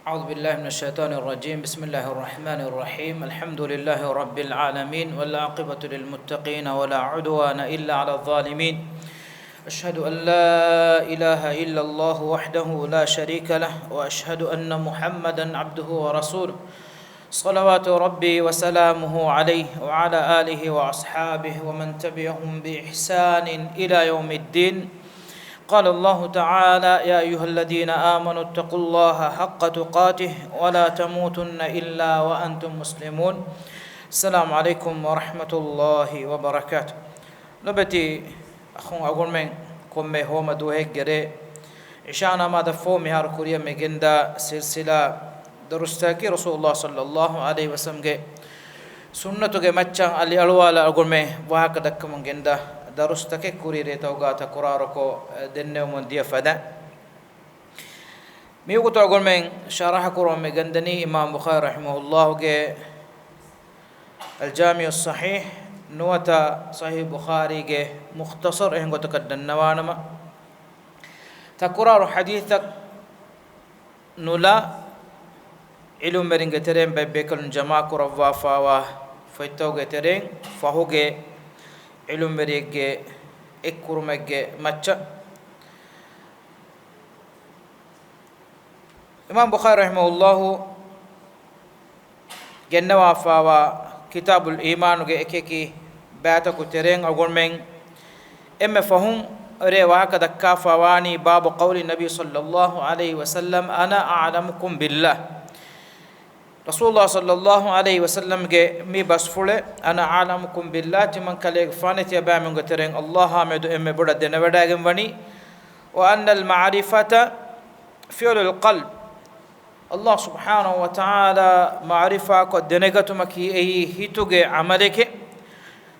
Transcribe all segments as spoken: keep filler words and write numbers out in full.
أعوذ بالله من الشيطان الرجيم. بسم الله الرحمن الرحيم. الحمد لله رب العالمين، والعاقبة للمتقين، ولا عدوان إلا على الظالمين. أشهد أن لا إله إلا الله وحده لا شريك له، وأشهد أن محمدا عبده ورسوله. صلوات ربي وسلامه عليه وعلى آله وأصحابه ومن تبعهم بإحسان إلى يوم الدين. قال الله تعالى: يا أيها الذين آمنوا اتقوا الله حق تقاته ولا تموتن إلا وأنتم مسلمون. السلام عليكم ورحمة الله وبركاته. ލޮބުވެތި އަޚުން އަޅުގަނޑުމެން ކޮންމެ ހޯމަ ދުވަހެއްގެ ރޭ ޢިޝާ ނަމާދަށްފަހު މިހާރު ކުރިއަށް މި ގެންދާ ސިލްސިލާ ދަރުސްތަކަކީ ރަސޫލުﷲ ޞައްލައްލާހު ޢަލައިހި ވަސައްލަމްގެ ސުންނަތުގެ މައްޗަށް އަލިއަޅުވާލާ އަޅުގަނޑުމެން ވާހަކަ ދައްކަމުން ގެންދާ ދަރުސްތަކެއް ކުރީ ރޭތަކުގާ ތަކުރާރުކޮށް ދެންނެވުމުން ދިޔަ ފަދަ. މިވަގުތު އަޅުގަނޑުމެން ޝަރަޙަ ކުރަމުން މި ގެންދަނީ އިމާމް ބުޚާރީ ރަޙިމަހުﷲގެ އަލްޖާމިޢުއްޞަޙީޙް ނުވަތަ ޞަޙީޙް ބުޚާރީގެ މުޚްތަޞަރު އެހެން ގޮތަކަށް ދަންނަވާނަމަ، ތަކުރާރު ޙަދީޘްތައް ނުލާ، ޢިލްމުވެރިންގެ ތެރެއިން ބައެއް ބޭކަލުން ޖަމާކުރައްވާފާވާ ފޮތްތަކުގެ ތެރެއިން ފަހުގެ ޢިލްމުވެރިއެއްގެ އެއްކުރުމެއްގެ މައްޗަށް، އިމާމް ބުޚާރީ ރަޙިމަހުﷲ ގެންނަވާފާވާ ކިތާބުލް އީމާނުގެ އެކިއެކި ބައިތަކު ތެރެއިން އަޅުގަނޑުމެން އެންމެ ފަހުން ރޭ ވާހަކަ ދައްކާފާވާނީ باب قول النبي صلى الله عليه وسلم: أنا أعلمكم بالله. ރަސޫލުﷲ ޞައްލައްލާހު ޢަލައިހި ވަސައްލަމްގެ މި ބަސްފުޅެއް، أنا أعلمكم بالله، ތިމަން ކަލޭގެފާނެ ތިޔަބައިމީހުންގެ ތެރެއިން ﷲ އާ މެދު އެންމެ ބޮޑަށް ދެނެވަޑައިގެންވަނީ، وأن المعرفة فعل القلب. ﷲ ސުބްޙާނަހޫ ވަތަޢާލާ މަޢުރިފާކޮށް ދެނެގަތުމަކީ އެއީ ހިތުގެ ޢަމަލެކޭ.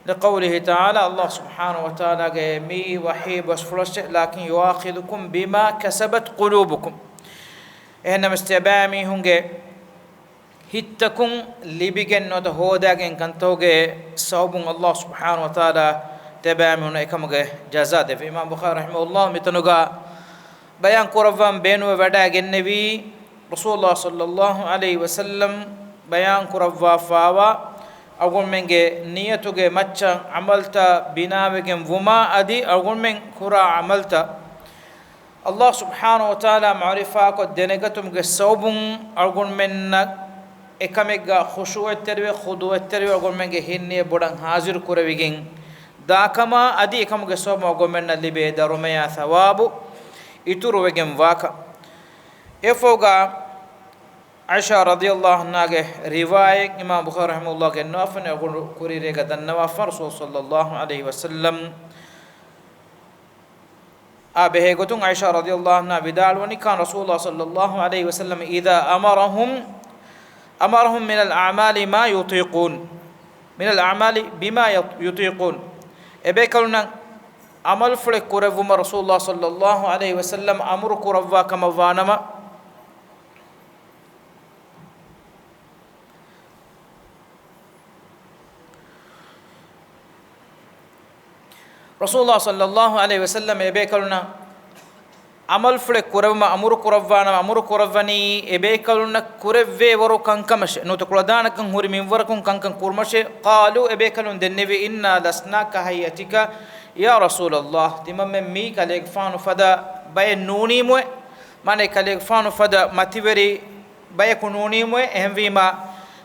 لقوله تعالى، ﷲ ސުބްޙާނަހޫ ވަތަޢާލާގެ މި ވަޙީ ބަސްފުޅަށްޓެ، لكن يؤاخذكم بما كسبت قلوبكم. އެހެންނަމަވެސް ތިޔަބައިމީހުންގެ ހިތްތަކުން ލިބިގެން ނުވަތަ ހޯދާގެން ކަންތަކުގެ ސަބަބުން ﷲ ސުބްޙާނަހޫ ވަތަޢާލާ ތިޔަބައިމީހުންނަށް އެކަމުގެ ޖަޒާ ދެއްވި. އިމާމް ބުޚާރީ ރަޙިމަހުﷲ މިތަނުގަ ބަޔާން ކުރައްވަން ބޭނުންވެވަޑައިގެންނެވީ، ރަސޫލުﷲ ޞައްލައްލާހު ޢަލައިހި ވަސައްލަމް ބަޔާން ކުރައްވާފާވާ އަޅުގަނޑުމެންގެ ނިޔަތުގެ މައްޗަށް ޢަމަލުތައް ބިނާވެގެން ވުމާ އަދި އަޅުގަނޑުމެން ކުރާ ޢަމަލުތައް ﷲ ސުބްޙާނަހޫ ވަތަޢާލާ މަޢުރިފާކޮށް ދެނެގަތުމުގެ ސަބަބުން އަޅުގަނޑުމެންނަށް އެކަމެއްގަ ޚުޝޫޢަތްތެރިވެ، ޚުޟޫޢަތްތެރިވެ، އަޅުގަނޑުމެންގެ ހިތް ނިޔަތް ބޮޑަށް ޙާޟިރު ކުރެވިގެން ދާކަމާ އަދި އެކަމުގެ ސަބަބުން އަޅުގަނޑުމެންނަށް ލިބޭ ދަރުމަޔާ ޘަވާބު އިތުރުވެގެން ވާކަން. އެއަށްފަހުގަ ޢާއިޝާ ރަޟިޔައްލާހު ޢަންހާގެ ރިވާޔަތް އިމާމް ބުޚާރީ ރަޙިމަހުﷲ ގެންނަވާފަ، އަޅުގަނޑު ކުރީ ރޭގަ ދަންނަވާފަ، ރަސޫލު ޞައްލައްލާހު ޢަލައިހި ވަސައްލަމް އާ ބެހޭ ގޮތުން ޢާއިޝާ ރަޟިޔައްލާހު ޢަންހާ ވިދާޅުވަނީ، كان رسول الله صلى الله عليه وسلم إذا أمرهم، أمرهم من الأعمال ما يطيقون، من الأعمال بما يط-، يطيقون. އެބޭކަލުންނަށް ޢަމަލުފުޅެއް ކުރެއްވުމަށް ރަސޫލު ޞައްލައްލާހު ޢަލައިހި ވަސައްލަމް އަމުރު ކުރައްވާ ކަމަށް ވާނަމަ، ރަސޫލު ޞައްލައްލާހު ޢަލައިހި ވަސައްލަމް އެބޭކަލުންނަށް ޢަމަލުފުޅެއް ކުރެވުމަށް އަމުރު ކުރައްވާނަމަ، އަމުރު ކުރައްވަނީ އެބޭކަލުންނަށް ކުރެއްވޭވަރު ކަންކަމަށޭ، ނުވަތަ ކުޅަދާނަކަން ހުރި މިންވަރަކުން ކަންކަން ކުރުމަށޭ. قالوا، އެބޭކަލުން ދެންނެވި، إنا لسنا كهيئتك يا رسول الله، ތިމަންމެން މީ ކަލޭގެފާނު ފަދަ ބައެއް ނޫނީމުއޭ، މާނައީ ކަލޭގެފާނު ފަދަ މަތިވެރި ބަޔަކު ނޫނީމުއޭ، އެހެންވީމާ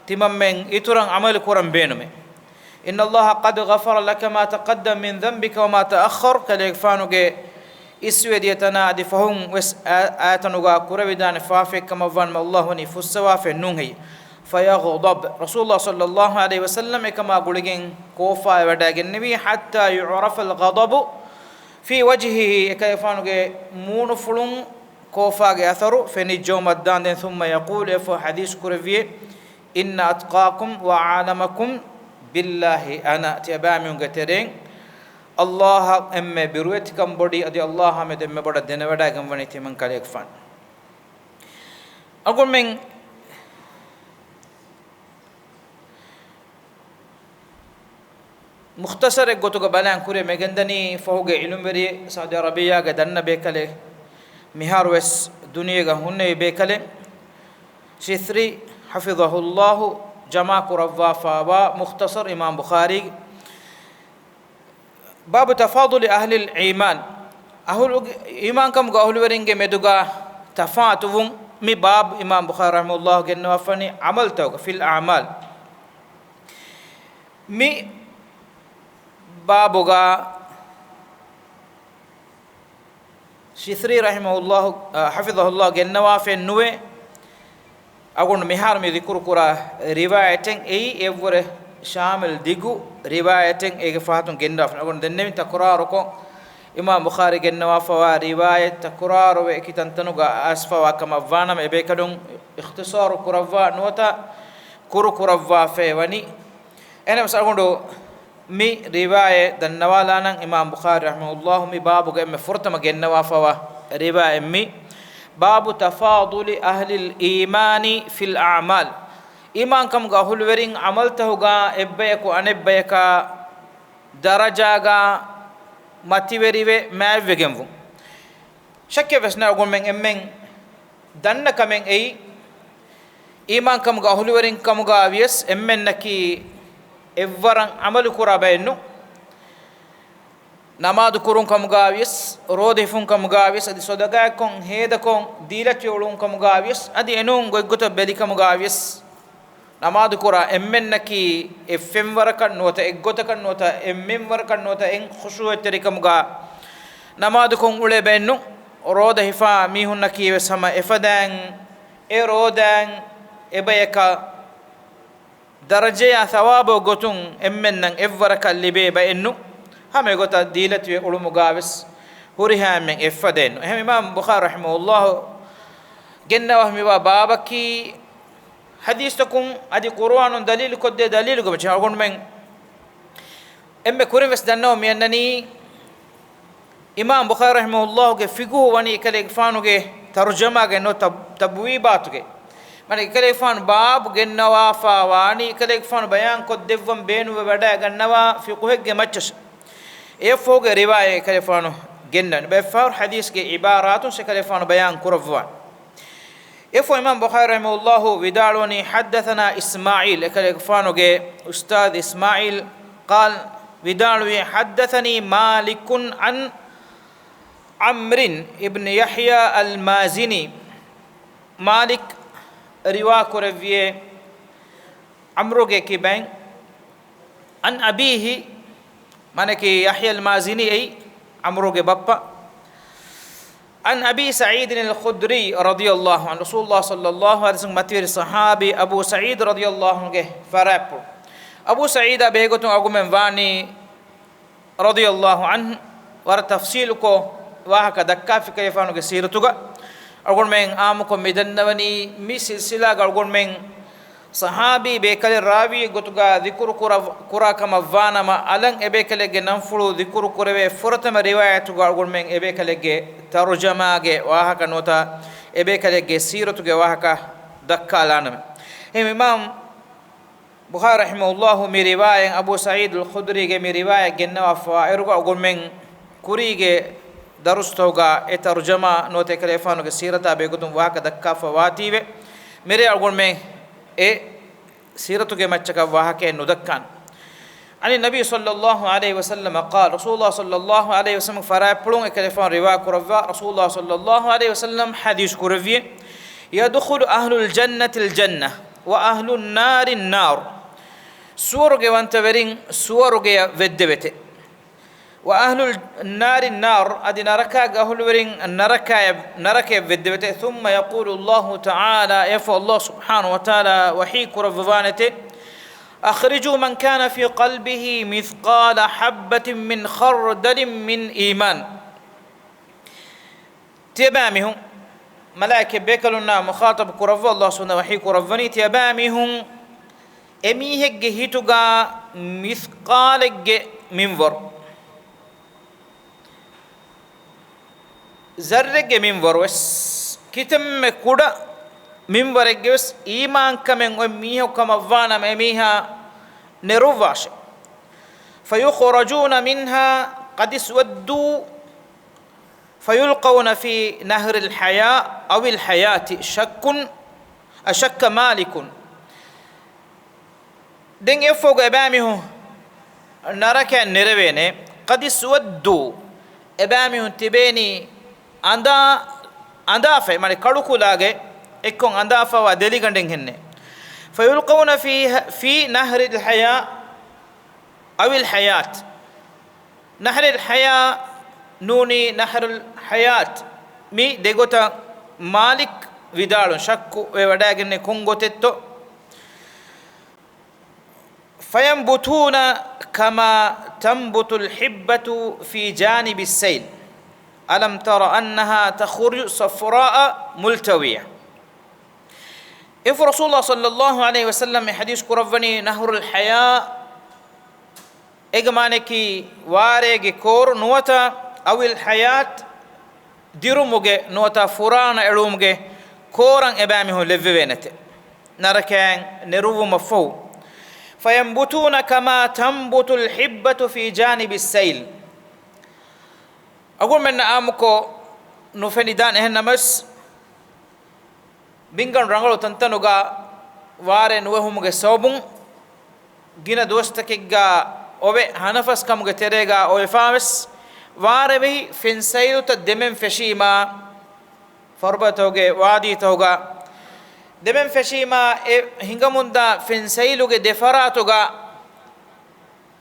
ތިމަންމެން އިތުރަށް ޢަމަލު ކުރަން ބޭނުމޭ. إن الله قد غفر لك ما تقدم من ذنبك وما تأخر، ކަލޭގެފާނުގެ އިސްވެ ދިޔަ ތަނާ އަދި ފަހުން ވެސް އާ-، އާތަނުގާ ކުރެވިދާނެ ފާފައެއް ކަމަށްވާނަމަ، ﷲ ވަނީ ފުއްސަވާފައެއް ނޫން ހެއްޔެ؟ فيغضب، ރަސޫލު ޞައްލައްލާހު ޢަލައިހި ވަސައްލަމް އެކަމާ ގުޅިގެން ކޯފާވެވަޑައިގެންނެވީ، حتى يعرف الغضب في وجهه، އެކަލޭގެފާނުގެ މޫނުފުޅުން ކޯފާގެ އަސަރު ފެނިއްޖައުމަށްދާންދެން، ثم يقول، އެފަހު ޙަދީޘް ކުރެއްވިއޭ، إن أتقاكم وأعلمكم بالله أنا، ތިޔަބައިމީހުންގެ ތެރެއިން ﷲ އަށް އެންމެ ބިރުވެތިކަން ބޮޑީ އަދި ﷲ އާ މެދު އެންމެ ބޮޑަށް ދެނެވަޑައިގެންވަނީ ތިމަން ކަލޭގެފާނު. އަޅުގަނޑުމެން މުޚްތަޞަރެއް ގޮތުގަ ބަލާން ކުރިއަށް މި ގެންދަނީ ފަހުގެ ޢިލްމުވެރިއެއް، ސައުދީ ޢަރަބިއްޔާގަ ދަންނަ ބޭކަލެއް، މިހާރު ވެސް ދުނިޔޭގަ ހުންނެވި ބޭކަލެއް. ޝިތްރީ ޙަފިޡަހުﷲ ޖަމާ ކުރައްވާފާވާ މުޚްތަޞަރު އިމާމް ބުޚާރީގެ. باب تفاضل أهل الإيمان. އަހުލު، އީމާންކަމުގެ އަހުލުވެރިންގެ މެދުގަ ތަފާތުވުން. މި ބާބު އިމާމް ބުޚާރީ ރަޙިމަހުﷲ ގެންނަވާފަނީ ޢަމަލުތަކުގަ، في الأعمال. މި ބާބުގަ ޝިތްރީ ރަޙިމަހުﷲ، އަ، ޙަފިޡަހުﷲ ގެންނަވާފައެއް ނުވޭ. އަޅުގަނޑު މިހާރު މި ޛިކުރު ކުރާ ރިވާޔަތެއް އެއީ އެއްވުރެ ޝާމިލް ދިގު ރިވާޔަތެއް އޭގެ ފަހަތުން ގެންދާފަ. އަޅުގަނޑު ދެންނެވިން ތަކުރާރުކޮށް، އިމާމް ބުޚާރީ ގެންނަވާފަވާ ރިވާޔަތް ތަކުރާރުވެ އެކި ތަންތަނުގަ އައިސްފަވާ ކަމަށްވާނަމަ، އެބޭކަލުން އިޚްތިޞާރު ކުރައްވާ ނުވަތަ ކުރު ކުރައްވާފައި ވަނީ. އެހެނަސް އަޅުގަނޑު މި ރިވާޔަތް ދަންނަވާލާނަން. އިމާމް ބުޚާރީ ރަޙިމަހުﷲ މި ބާބުގަ އެންމެ ފުރަތަމަ ގެންނަވާފަވާ ރިވާޔަތް މި، باب تفاضل أهل الإيمان في الأعمال. އީމާންކަމުގެ އަހުލުވެރިން ޢަމަލުތަކުގަ އެއްބަޔަކު އަނެއްބަޔަކާ ދަރަޖާގަ މަތިވެރިވެ މާތްވެގެންވުން. ޝައްކެއް ވެސް ނެތް އަޅުގަނޑުމެން އެންމެން ދަންނަ ކަމެއް އެއީ، އީމާންކަމުގެ އަހުލުވެރިން ކަމުގަ ވިޔަސް އެންމެންނަކީ އެއްވަރަށް ޢަމަލު ކުރާ ބައެއް ނޫން. ނަމާދު ކުރުން ކަމުގަ ވިޔަސް، ރޯދަ ހިފުން ކަމުގަ ވިޔަސް، އަދި ޞަދަޤާތްކޮށް ހޭދަކޮށް ދީލަތި އުޅުން ކަމުގަ ވިޔަސް، އަދި އެނޫން ގޮތްގޮތަށް ބެލި ކަމުގަ ވިޔަސް، ނަމާދު ކުރާ އެންމެންނަކީ އެއް ފެންވަރަކަށް ނުވަތަ އެއްގޮތަކަށް ނުވަތަ އެއް މިންވަރަކަށް ނުވަތަ އެއް ޚުޝޫޢަތްތެރިކަމުގަ ނަމާދުކޮށް އުޅޭ ބައެއް ނޫން. ރޯދަ ހިފާ މީހުންނަކީ ވެސް ހަމަ އެފަދައިން، އެ ރޯދައިން އެބަޔަކަށް ދަރަޖަޔާ ޘަވާބު ގޮތުން އެންމެންނަށް އެއްވަރަކަށް ލިބޭ ބައެއް ނޫން. ހަމަ އެގޮތަށް ދީލަތިވެ އުޅުމުގަ ވެސް ހުރިހާ އެންމެން އެއްފަދައެއް ނޫން. އެހެން އިމާމް ބުޚާރީ ރަޙިމަހުﷲ ގެންނަވާ މިވާ ބާބަކީ ޙަދީޘްތަކުން އަދި ޤުރުއާނުން ދަލީލު ކޮށްދޭ ދަލީލުގެ މައްޗަށް. އަޅުގަނޑުމެން އެންމެ ކުރިން ވެސް ދަންނަވަން މިއަންނަނީ، އިމާމް ބުޚާރީ ރަޙިމަހުﷲގެ ފިޤުހު ވަނީ އެކަލޭގެފާނުގެ ތަރުޖަމާގެ ނުވަތަ ތަބުވީބާތުގެ. މާނަ އެކަލޭގެފާނު ބާބު ގެންނަވާފާ ވާނީ އެކަލޭގެފާނު ބަޔާން ކޮށްދެއްވަން ބޭނުންވެ ވަޑައިގަންނަވާ ފިޤުހެއްގެ މައްޗަށް. އެއަށްފަހުގެ ރިވާޔަތް އެކަލޭގެފާނު ގެންނަވަނީ. ބައެއްފަހަރު ޙަދީޘްގެ ޢިބާރާތުން އެކަލޭގެފާނު ބަޔާން ކުރައްވާނެ. އެއަށްފަހު އިމާމް ބުޚާރީ ރަޙިމަހުﷲ ވިދާޅުވަނީ، حدثنا إسماعيل، އެކަލޭގެފާނުގެ އުސްތާޛު އިސްމާޢީލް، قال، ވިދާޅުވި، حدثني مالك عن عمرو بن يحيى المازني، މާލިކް ރިވާ ކުރެއްވިއޭ ޢަމްރުގެ ކިބައިން، عن أبيه، މާނައަކީ ޔަޙްޔަ އަލް މާޒިނީ އެއީ ޢަމްރުގެ ބައްޕަ. عن أبي سعيد الخدري رضي الله عنه، ރަސޫލުﷲ ޞައްލަﷲ ޢަލައިހި ވަސައްލަމް މަތިވެރި ޞަޙާބީ އަބޫ ސަޢީދު ރަޟިޔަﷲ ޢަންހުގެ ފަރާތްޕުޅު. އަބޫ ސަޢީދާ ބެހޭގޮތުން އަޅުގަނޑުމެން ވާނީ ރަޟިޔަﷲ ޢަންހު ވަރަށް ތަފްޞީލުކޮށް ވާހަކަ ދައްކާފި ކަލޭގެފާނުގެ ސީރަތުގަ. އަޅުގަނޑުމެން ޢާއްމުކޮށް މި ދަންނަވަނީ މި ސިލްސިލާގަ އަޅުގަނޑުމެން ޞަޙާބީ ބޭކަލެއް ރާވީއެއް ގޮތުގަ ޛިކުރު ކުރަ، ކުރާ ކަމަށް ވާނަމަ، އަލަށް އެބޭކަލެއްގެ ނަންފުޅު ޛިކުރު ކުރެވޭ ފުރަތަމަ ރިވާޔަތުގަ އަޅުގަނޑުމެން އެބޭކަލެއްގެ ތަރުޖަމާގެ ވާހަކަ ނުވަތަ އެބޭކަލެއްގެ ސީރަތުގެ ވާހަކަ ދައްކާލާނަމޭ. އެހެން އިމާމް ބުޚާރީ ރަޙިމަހުﷲ މި ރިވާޔަތް، އަބޫ ސަޢީދުލް ޚުދްރީގެ މި ރިވާޔަތް ގެންނަވާފަވާ އިރުގަ އަޅުގަނޑުމެން ކުރީގެ ދަރުސްތަކުގަ އެ ތަރުޖަމާ ނުވަތަ އެކަލޭގެފާނުގެ ސީރަތާ ބެހޭގޮތުން ވާހަކަ ދައްކާފަ ވާތީވެ، މިރޭ އަޅުގަނޑުމެން އެ ސީރަތުގެ މައްޗަކަށް ވާހަކައެއް ނުދައްކާނެ. عن النبي صلى الله عليه وسلم قال، ރަސޫލުﷲ ޞައްލަﷲ ޢަލައިހި ވަސައްލަމް ފަރާތްޕުޅުން އެކަލޭގެފާނު ރިވާ ކުރައްވާ، ރަސޫލުﷲ ޞައްލަﷲ ޢަލައިހި ވަސައްލަމް ޙަދީޘް ކުރެއްވިއޭ، يدخل أهل الجنة الجنة وأهل النار النار. ސުވަރުގެ ވަންތަވެރިން ސުވަރުގެޔަށް ވެއްދެވޭތެ. وأهل النار النار، އަދި ނަރަކާގެ އަހުލުވެރިން ނަރަކާޔަށް، ނަރަކަޔަށް ވެއްދެވޭތެ. ثم يقول الله تعالى، އެއަށްފަހު ﷲ ސުބްޙާނަހޫ ވަތަޢާލާ ވަޙީ ކުރައްވަވާނެތެ، أخرجوا من كان في قلبه مثقال حبة من خردل من إيمان. ތިޔަބައިމީހުން، މަލާއިކަތް ބޭކަލުންނާ މުޚާޠަބު ކުރައްވާ ﷲ ސުބްޙާނަހޫ ވަތަޢާލާ ވަޙީ ކުރައްވަނީ، ތިޔަބައިމީހުން އެމީހެއްގެ ހިތުގަ މިސްޤާލެއްގެ މިންވަރު، ޒައްރެއްގެ މިންވަރު ވެސް، ކިތަންމެ ކުޑަ މިންވަރެއްގެ ވެސް އީމާންކަމެއް އޮތް މީހަކު ކަމަށްވާނަމަ، އެމީހާ ނެރުއްވާށޭ. فيخرجون منها قد اسودوا فيلقون في نهر الحياة أو الحياة شك أشك مالك. ދެން އެއަށްފަހުގަ އެބައިމީހުން ނަރަކަޔަށް ނެރެވޭނެ. قد اسودوا. އެބައިމީހުން ތިބޭނީ އަނދާ، އަނދާފައި، މާނަ ކަޅުކުލާގެ އެއްކޮށް އަނދާފަވާ ދެލިގަނޑެއް ހެންނެ. فيلقون في، في نهر الحياة أو الحياة. نهر الحياة ނޫނީ نهر الحياة. މި ދެގޮތަށް މާލިކް ވިދާޅުން، ޝައްކު ވެވަޑައިގެންނެ ކޮން ގޮތެއްތޯ؟ فينبتون كما تنبت الحبة في جانب السيل، ألم تر أنها تخرج صفراء ملتوية. އެފު ރަސޫލާ ޞައްލައްލާހު ޢަލައިހި ވަސައްލަމް ޙަދީޘް ކުރައްވަނީ، ނަހުރުލް ޙަޔާ އޭގެ މާނައަކީ ވާރޭގެ ކޯރު ނުވަތަ އަވިލް ޙަޔާތް ދިރުމުގެ ނުވަތަ ފުރާނަ އެޅުވުމުގެ ކޯރަށް އެބައިމީހުން ލެއްވެވޭނެތެ، ނަރަކައިން ނެރުއްވުމަށްފަހު. فينبتون كما تنبت الحبة في جانب السيل. އަޅުގަނޑުމެންނަށް އާއްމުކޮށް ނުފެނިދާނެ. އެހެން ނަމަވެސް، ބިންގަނޑު ރަނގަޅު ތަންތަނުގަ ވާރޭ ނުވެހުމުގެ ސަބަބުން، ގިނަ ދުވަސްތަކެއްގަ އޮވެ، ހަނަފަސްކަމުގެ ތެރޭގަ އޮވެފާވެސް، ވާރޭ ވެހި ފެން ސައިލުތައް ދެމެން ފެށީމާ، ފަރުބަތަކުގެ ވާދީތަކުގަ ދެމެން ފެށީމާ، އެ ހިނގަމުންދާ ފެން ސައިލުގެ ދެފަރާތުގަ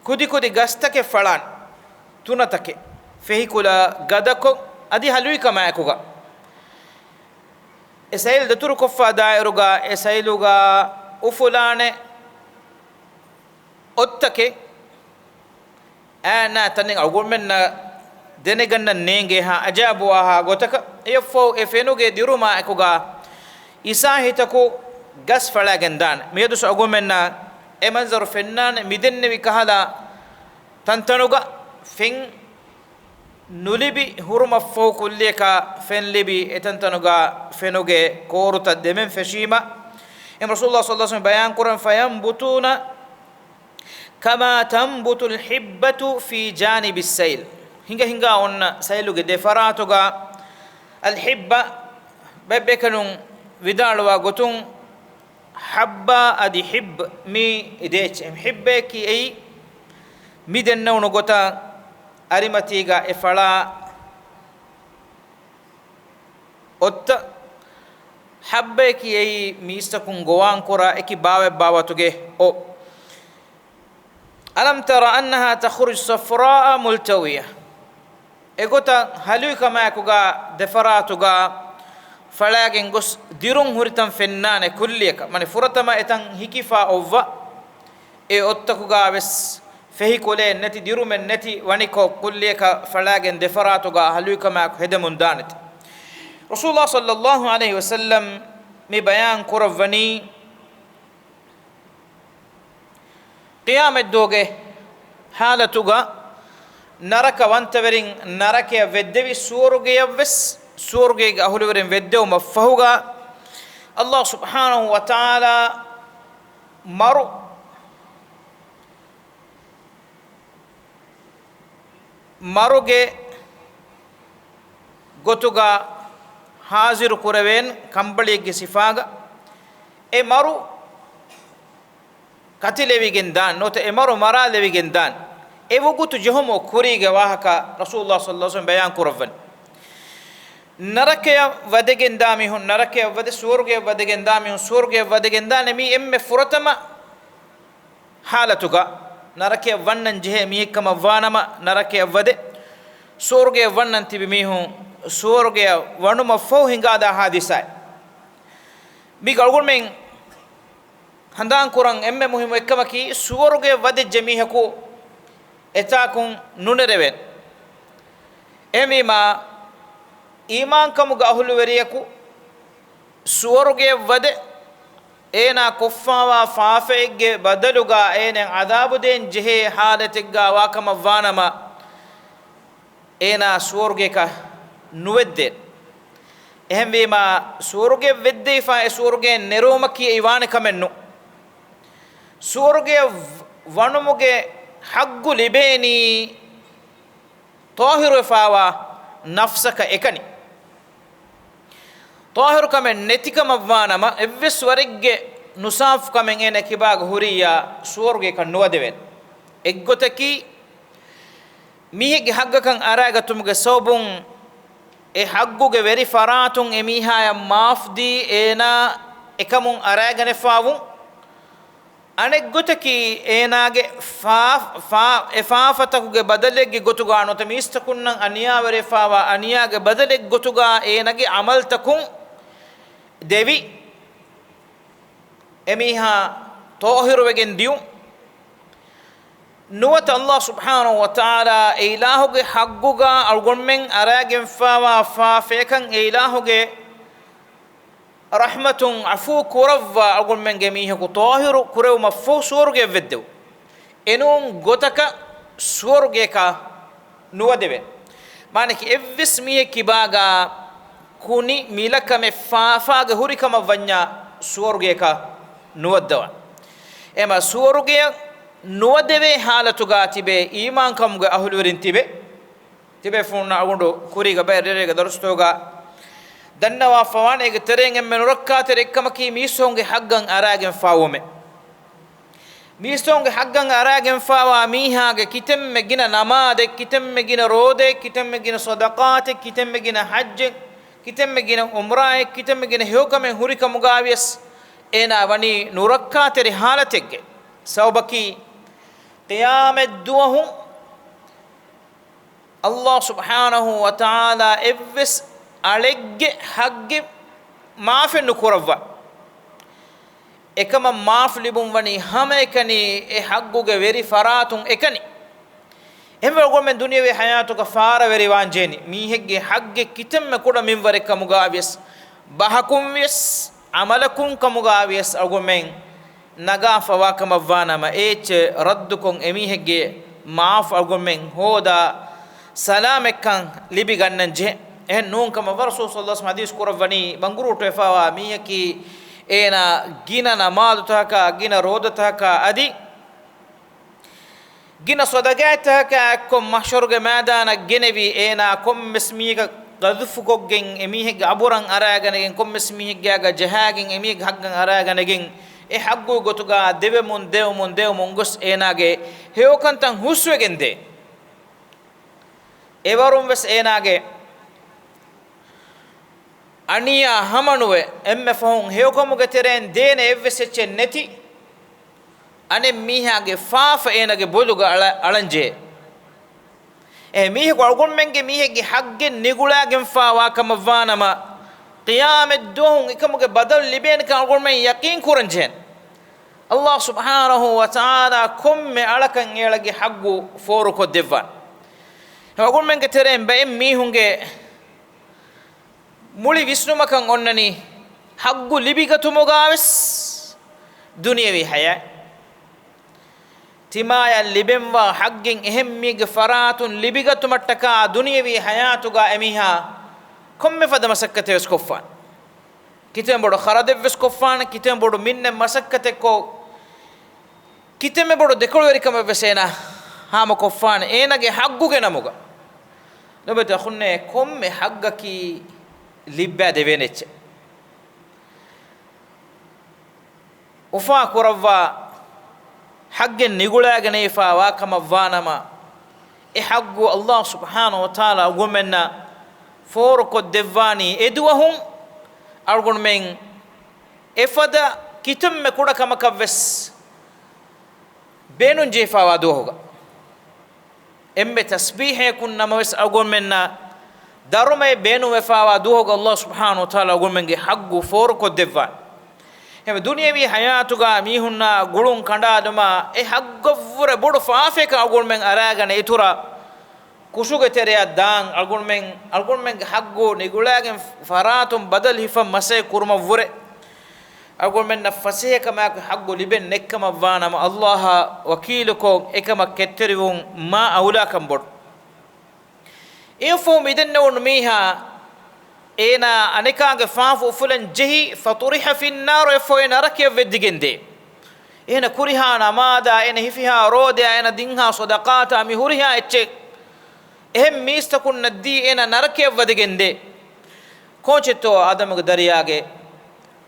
ކުދިކުދި ގަސްތަކެއް ފަޅާން، ތުނަތަކެއް، ފެހިކުލަ ގަދަކޮށް، އަދި ހަލުވިކަމާއެކުގަ، އެ ސައިލް ދަތުރުކޮށްފާ ދާއިރުގަ އެ ސައިލުގަ އުފުލާނެ އޮއްތަކެއް އައި ނާ ތަނެއް އަޅުގަނޑުމެންނަށް ދެނެގަންނަން ނޭނގޭހާ އަޖާބުވާހާ ގޮތަކަށް. އެއަށްފަހު އެ ފެނުގެ ދިރުމާ އެކުގަ އިސާހިތަކު ގަސް ފަޅާގެން ދާނެ. މިއަދުސް އަޅުގަނޑުމެންނަށް އެ މަންޒަރު ފެންނާނެ. މިދެންނެވި ކަހަލަ ތަންތަނުގަ ފެން ނުލިބި ހުރުމަށްފަހު ކުއްލިއަކަށް ފެން ލިބި، އެތަންތަނުގަ ފެނުގެ ކޯރުތައް ދެމެން ފެށީމަ، އެހެން ރަސޫލުﷲ ޞައްލަﷲ ޢަލައިހި ވަސައްލަމަ ބަޔާން ކުރަން، فينبتون كما تنبت الحبة في جانب السيل. ހިނގަ ހިނގާ އޮންނަ ސައިލުގެ ދެފަރާތުގަ، އަލް ޙިއްބަ ބައެއް ބޭކަލުން ވިދާޅުވާ ގޮތުން، ޙައްބާ އަދި ޙިއްބް މީ ދޭއްޗެއް. ޙިއްބައަކީ އެއީ މި ދެންނެވުނު ގޮތަށް އަރިމަތީގަ އެ ފަޅާ އޮއްތަ. ޙައްބައަކީ އެއީ މީސްތަކުން ގޮވާން ކުރާ އެކި ބާވަތް ބާވަތުގެ އޮ. ألم تر أنها تخرج صفراء ملتوية. އެގޮތަށް ހަލުވިކަމާއެކުގަ ދެފަރާތުގަ ފަޅާގެން ގޮސް ދިރުން ހުރިތަން ފެންނާނެ ކުއްލިއަކަށް. މާނަ ފުރަތަމަ އެތަން ހިކިފާ އޮއްވަ އެ އޮއްތަކުގަ ވެސް ފެހި ކުލައެއް ނެތި، ދިރުމެއް ނެތި ވަނިކޮށް، ކުއްލިއަކަށް ފަޅާގެން ދެފަރާތުގަ ހަލުވިކަމާއެކު ހެދެމުން ދާނެތެ. ރަސޫލުﷲ ޞައްލަﷲ ޢަލައިހި ވަސައްލަމް މި ބަޔާން ކުރައްވަނީ، ޤިޔާމަތްދުވަހުގެ ޙާލަތުގަ ނަރަކަވަންތަވެރިން ނަރަކަޔަށް ވެއްދެވި، ސުވަރުގެޔަށްވެސް ސުވަރުގޭގެ އަހުލުވެރިން ވެއްދެވުމަށްފަހުގަ، ﷲ ސުބްޙާނަހޫ ވަތަޢާލާ މަރު މަރުގެ ގޮތުގަ ޙާޟިރު ކުރެވޭން ކަނބަޅިއެއްގެ ސިފާގަ. އެ މަރު ކަތިލެވިގެން ދާން، ނުވަތަ އެ މަރު މަރާލެވިގެން ދާން. އެ ވަގުތު ޖެހުމުގެ ކުރީގެ ވާހަކަ ރަސޫލުﷲ ޞައްލަﷲ ޢަލައިހި ވަސައްލަމް ބަޔާން ކުރައްވަން. ނަރަކަޔަށް ވަދެގެން ދާ މީހުން ނަރަކަޔަށް ވަދެ، ސުވަރުގެޔަށް ވަދެގެން ދާ މީހުން ސުވަރުގެޔަށް ވަދެގެން ދާނެ. މީ އެންމެ ފުރަތަމަ ޙާލަތުގަ ނަރަކަޔަށް ވަންނަން ޖެހޭ މީހެއްކަމަށް ވާނަމަ، ނަރަކަޔަށް ވަދެ، ސުވަރުގެޔަށް ވަންނަން ތިބި މީހުން ސުވަރުގެޔަށް ވަނުމަށްފަހު ހިނގާދާ ޙާދިސާއެއް. މީގަ އަޅުގަނޑުމެން ހަނދާން ކުރަން އެންމެ މުހިއްމު އެއްކަމަކީ، ސުވަރުގެޔަށް ވަދެއްޖެ މީހަކު އެތާކުން ނުނެރެވޭނެ. އެހެންވީމާ، އީމާންކަމުގެ އަހުލުވެރިޔަކު ސުވަރުގެޔަށް ވަދެ، އޭނާ ކޮށްފާވާ ފާފައެއްގެ ބަދަލުގަ އޭނައަށް ޢަޛާބު ދޭން ޖެހޭ ޙާލަތެއްގަ ވާކަމަށް ވާނަމަ، އޭނާ ސުވަރުގޭކަށް ނުވެއްދޭނެ. އެހެންވީމާ، ސުވަރުގެޔަށް ވެއްދެވިފާ އެ ސުވަރުގެއަށް ނެރުވުމަކީ އެއީ ވާނެ ކަމެއް ނޫން. ސުވަރުގެޔަށް ވަނުމުގެ ޙައްޤު ލިބޭނީ ޠާހިރުވެފާވާ ނަފްސަކަށް އެކަނި. ޠާހިރުކަމެއް ނެތިކަމަށްވާނަމަ، އެއްވެސް ވަރެއްގެ ނުސާފުކަމެއް އޭނަ ކިބާގަ ހުރިއްޔާ ސުވަރުގޭކަށް ނުވަދެވޭނެ. އެއްގޮތަކީ، މީހެއްގެ ޙައްޤަކަށް އަރާގަތުމުގެ ސަބަބުން އެ ޙައްޤުގެ ވެރި ފަރާތުން އެ މީހާޔަށް މާފްދީ އޭނާ އެކަމުން އަރާގަނެފާވުން. އަނެއްގޮތަކީ އޭނާގެ ފާ-، ފާ-، އެ ފާފަތަކުގެ ބަދަލެއްގެ ގޮތުގާ ނުވަތަ މީސްތަކުންނަށް އަނިޔާވެރިވެފާވާ އަނިޔާގެ ބަދަލެއްގެ ގޮތުގާ އޭނާގެ ޢަމަލުތަކުން ދެވި އެމީހާ ޠާހިރުވެގެން ދިޔުން. ނުވަތަ ﷲ ސުބްޙާނަހޫ ވަތަޢާލާ އެ އިލާހުގެ ޙައްޤުގާ އަޅުގަނޑުމެން އަރާގެންފާވާ ފާފަޔަކަށް އެ އިލާހުގެ ރަޙްމަތުން ޢަފޫ ކުރައްވާ އަޅުގަނޑުމެންގެ މީހަކު ޠާހިރު ކުރެވުމަށްފަހު ސުވަރުގެއަށް ވެއްދެވު. އެނޫން ގޮތަކަށް ސުވަރުގޭކަށް ނުވަދެވޭ. މާނައަކީ އެއްވެސް މީހެއް ކިބާގާ ކުނި މިލަކަމެއް ފާފާގެ ހުރިކަމަށް ވަންޏާ ސުވަރުގޭކަށް ނުވައްދަވާނެ. އެމަ ސުވަރުގެއަށް ނުވަދެވޭ ޙާލަތުގާ ތިބޭ އީމާންކަމުގެ އަހުލުވެރިން ތިބެ. ތިބޭފުޅުންނަށް އަޅުގަނޑު ކުރީގަ ބައެއް ރޭރޭގެ ދަރުސްތަކުގަ ދަންނަވާފަވާނެ. އޭގެ ތެރެއިން އެންމެ ނުރައްކާތެރި އެއްކަމަކީ މީސްތަކުންގެ ޙައްޤަށް އަރާގެންފާވުމެއް. މީސްތަކުންގެ ޙައްޤަށް އަރާގެންފާވާ މީހާގެ ކިތަންމެ ގިނަ ނަމާދެއް، ކިތަންމެ ގިނަ ރޯދައެއް، ކިތަންމެ ގިނަ ޞަދަޤާތެއް، ކިތަންމެ ގިނަ ޙައްޖެއް، ކިތަންމެ ގިނަ ޢުމްރާއެއް، ކިތަންމެ ގިނަ ހެޔޮކަމެއް ހުރިކަމުގާވިޔަސް އޭނާ ވަނީ ނުރައްކާތެރި ޙާލަތެއްގެ ސަބަބަކީ، ޤިޔާމަތްދުވަހު ﷲ ސުބްޙާނަހޫ ވަތަޢާލާ އެއްވެސް އަޅެއްގެ ޙައްޤެއް މާފެއް ނުކުރައްވާ. އެކަމަށް މާފު ލިބުން ވަނީ ހަމައެކަނި އެ ޙައްޤުގެ ވެރި ފަރާތުން އެކަނި. އެހެންވެ އަޅުގަނޑުމެން ދުނިޔެވީ ޙަޔާތުގަ ފާރަވެރިވާން ޖެހެނީ، މީހެއްގެ ޙައްޤެއް ކިތަންމެ ކުޑަ މިންވަރެއް ކަމުގާވިޔަސް، ބަހަކުން ވިޔަސް، ޢަމަލަކުން ކަމުގާވިޔަސް އަޅުގަނޑުމެން ނަގާފަވާކަމަށްވާނަމަ، އޭއްޗެއް ރައްދުކޮށް އެމީހެއްގެ މާފު އަޅުގަނޑުމެން ހޯދާ ސަލާމަތްކަން ލިބިގަންނަން ޖެހޭ. އެހެން ނޫންކަމަށް ރަސޫލު ޞައްލަﷲ ޢަލައިހި ވަސައްލަމަ ޙަދީޘް ކުރައްވަނީ، ބަނގުރޫޓުވެފާވާ މީހަކީ އޭނާ ގިނަ ނަމާދުތަކަކާ، ގިނަ ރޯދަތަކަކާ އަދި ގިނަ ޞަދަޤާތްތަކާ އެއްކޮށް މަޙްޝަރުގެ މައިދާނަށް ގެނެވި، އޭނާ ކޮންމެސް މީހަކަށް ޤަޛުފުކޮށްގެން، އެމީހެއްގެ އަބުރަށް އަރާގަނެގެން، ކޮންމެސް މީހެއްގެ އަގަށް ޖަހާގެން، އެމީހެއްގެ ޙައްޤަށް އަރާގަނެގެން، އެ ޙައްޤު ގޮތުގަ ދެވެމުން، ދެވެމުން، ދެވެމުން ގޮސް އޭނާގެ ހެޔޮކަންތައް ހުސްވެގެން ދޭ. އެވަރުން ވެސް އޭނާގެ އަނިޔާ ހަމަނުވެ، އެންމެ ފަހުން ހެޔޮކަމުގެ ތެރެއިން ދޭނެ އެއްވެސް އެއްޗެއް ނެތި، އަނެއް މީހާގެ ފާފަ އޭނާގެ ބޮލުގަ އަޅަ-، އަޅަންޖެހޭ. އެ މީހަކު އަޅުގަނޑުމެންގެ މީހެއްގެ ޙައްޤެއް ނިގުޅާގެންފާވާ ކަމަށްވާނަމަ، ޤިޔާމަތްދުވަހު އެކަމުގެ ބަދަލު ލިބޭނެކަން އަޅުގަނޑުމެން ޔަޤީން ކުރަންޖެހޭނެ. ﷲ ސުބްޙާނަހޫ ވަތަޢާލާ ކޮންމެ އަޅަކަށް އެއަޅަގެ ޙައްޤު ފޯރުކޮށްދެއްވާނެ. އަޅުގަނޑުމެންގެ ތެރެއިން ބައެއް މީހުންގެ މުޅި ވިސްނުމަކަށް އޮންނަނީ، ޙައްޤު ލިބިގަތުމުގާވެސް ދުނިޔެވީ ޙަޔާތް. ތިމާޔަށް ލިބެންވާ ޙައްޤެއް އެހެން މީގެ ފަރާތުން ލިބިގަތުމަށްޓަކާ ދުނިޔެވީ ޙަޔާތުގާ އެމީހާ ކޮންމެ ފަދަ މަސައްކަތެއް ވެސް ކޮށްފާނެ. ކިތަންމެ ބޮޑު ޚަރަދެއް ވެސް ކޮށްފާނެ، ކިތަންމެ ބޮޑު މިންނެއް މަސައްކަތެއްކޮށް، ކިތަންމެ ބޮޑު ދެކޮޅުވެރިކަމެއް ވެސް އޭނާ ހާމަކޮށްފާނެ، އޭނާގެ ޙައްޤުގެ ނަމުގަ. ލޮބުވެތި އަޚުންނޭ، ކޮންމެ ޙައްޤަކީ ލިއްބާ ދެވޭނެ އެއްޗެއް. އުފާ ކުރައްވާ ޙައްޤެއް ނިގުޅާގެނެވިފާވާ ކަމަށްވާނަމަ، އެ ޙައްޤު ﷲ ސުބްޙާނަހޫ ވަތަޢާލާ އަޅުގަނޑުމެންނަށް ފޯރުކޮށްދެއްވާނީ އެދުވަހުން އަޅުގަނޑުމެން އެފަދަ ކިތަންމެ ކުޑަ ކަމަކަށްވެސް ބޭނުންޖެހިފާވާ ދުވަހުގަ. އެންމެ ތަސްބީޙަޔަކުން ނަމަވެސް އަޅުގަނޑުމެންނަށް ދަރުމައެއް ބޭނުންވެފާވާ ދުވަހުގަ ﷲ ސުބްޙާނަހޫ ވަތަޢާލާ އަޅުގަނޑުމެންގެ ޙައްޤު ފޯރުކޮށްދެއްވާނެ. އެހެންވެ، ދުނިޔެވީ ޙަޔާތުގަ މީހުންނާ ގުޅުން ކަނޑާލުމާ އެ ޙައްޤަށްވުރެ ބޮޑު ފާފަޔަކަށް އަޅުގަނޑުމެން އަރާގަނެ އިތުރަށް ކުށުގެ ތެރެއަށް ދާން، އަޅުގަނޑުމެން، އަޅުގަނޑުމެންގެ ޙައްޤު ނިގުޅާގެން ފަރާތުން ބަދަލު ހިފަން މަސައްކަތް ކުރުމަށްވުރެ، އަޅުގަނޑުމެންނަށް ފަސޭހަކަމާއެކު ޙައްޤު ލިބެން ނެތްކަމަށްވާނަމަ، ﷲ އާ ވަކީލުކޮށް އެކަމަށް ކެތްތެރިވުން މާ އައުލާކަން ބޮޑު. އެއަށްފަހު މިދެންނެވުނު މީހާ އޭނާ އަނެކާގެ ފާފަ އުފުލަން ޖެހި، فطرح في النار، އެއަށްފަހު އޭނާ ނަރަކަޔަށް ވެއްދިގެންދޭ. އޭނަ ކުރިހާ ނަމާދާ، އޭނަ ހިފިހާ ރޯދަޔާ، އޭނަ ދިންހާ ޞަދަޤާތާ މި ހުރިހާ އެއްޗެއް އެހެން މީސްތަކުންނަށް ދީ އޭނަ ނަރަކަޔަށް ވަދެގެންދޭ. ކޯޗެއްތޯ އާދަމުގެ ދަރިޔާގެ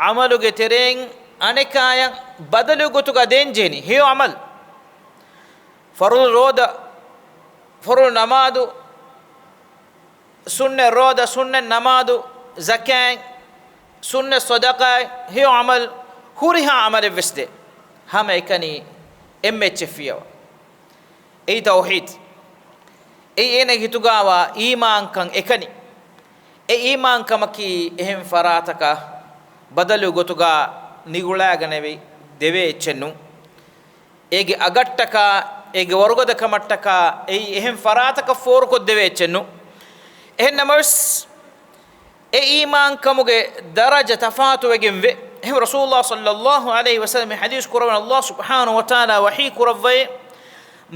ޢަމަލުގެ ތެރެއިން އަނެކާޔަށް ބަދަލު ގޮތުގަ ދޭން ޖެހެނީ؟ ހެޔޮ ޢަމަލު. ފަރުޟު ރޯދަ، ފަރުޟު ނަމާދު، ސުންނަތް ރޯދަ، ސުންނަތް ނަމާދު، ޒަކާތް، ސުންނަތް ޞަދަޤާތް، ހެޔޮ ޢަމަލު، ހުރިހާ ޢަމަލެއްވެސް ދޭ. ހަމައެކަނި އެންމެ އެއްޗެއް ފިޔަވާ. އެއީ ތައުޙީދު. އެއީ އޭނަގެ ހިތުގާވާ އީމާންކަން އެކަނި. އެ އީމާންކަމަކީ އެހެން ފަރާތަކަށް ބަދަލު ގޮތުގަ ނިގުޅާގަނެވި ދެވޭ އެއްޗެއް ނޫން. އޭގެ އަގަށްޓަކާ، އޭގެ ވަރުގަދަކަމަށްޓަކާ، އެއީ އެހެން ފަރާތަކަށް ފޯރުކޮށްދެވޭ އެއްޗެއް ނޫން. އެހެން ނަމަވެސް، އެ އީމާންކަމުގެ ދަރަޖަ ތަފާތުވެގެންވޭ. އެހެން ރަސޫލުﷲ ޞައްލައްލާހު ޢަލައިހި ވަސައްލަމަ ޙަދީޘް ކުރައްވަނީ، ﷲ ސުބްޙާނަހު ވަތަޢާލާ ވަޙީ ކުރައްވައޭ،